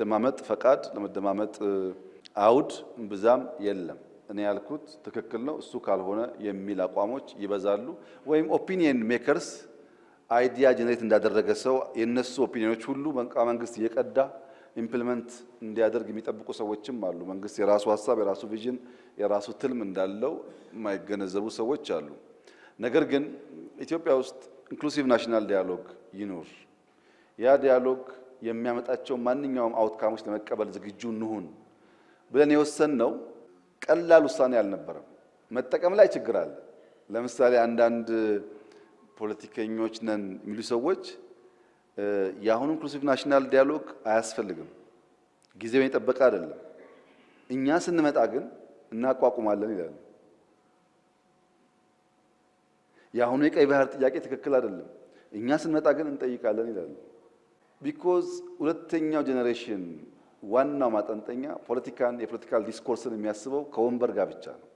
የመደማመጥ ፈቃድ፣ ለመደማመጥ አውድ እምብዛም የለም። እኔ ያልኩት ትክክል ነው፣ እሱ ካልሆነ የሚል አቋሞች ይበዛሉ። ወይም opinion makers idea generate እንዳደረገ ሰው የነሱ opinion ኖች ሁሉ መንግስት እየቀዳ implement እንዲያደርግ የሚጠብቁ ሰዎችም አሉ። መንግስት የራሱ ሀሳብ፣ የራሱ vision፣ የራሱ ትልም እንዳለው የማይገነዘቡ ሰዎች አሉ። ነገር ግን ኢትዮጵያ ውስጥ inclusive national dialogue ይኑር። ያ dialogue የሚያመጣቸው ማንኛውም outcome ኦች ለመቀበል ዝግጁ እንሁን ብለን የወሰንነው ቀላል ውሳኔ አልነበረም። መጠቀም ላይ ችግር አለ። ለምሳሌ አንዳንድ ፖለቲከኞች ነን የሚሉ ሰዎች የአሁኑ inclusive national dialogue አያስፈልግም፣ ጊዜውን የጠበቀ አይደለም፣ እኛ ስንመጣ ግን እናቋቁማለን ይላሉ። የአሁኑ የቀይ ባህር ጥያቄ ትክክል አይደለም፣ እኛ ስንመጣ ግን እንጠይቃለን ይላሉ። Because ሁለተኛው generation ዋናው ማጠንጠኛ ፖለቲካን የ political discourse ን የሚያስበው ከወንበር ጋር ብቻ ነው።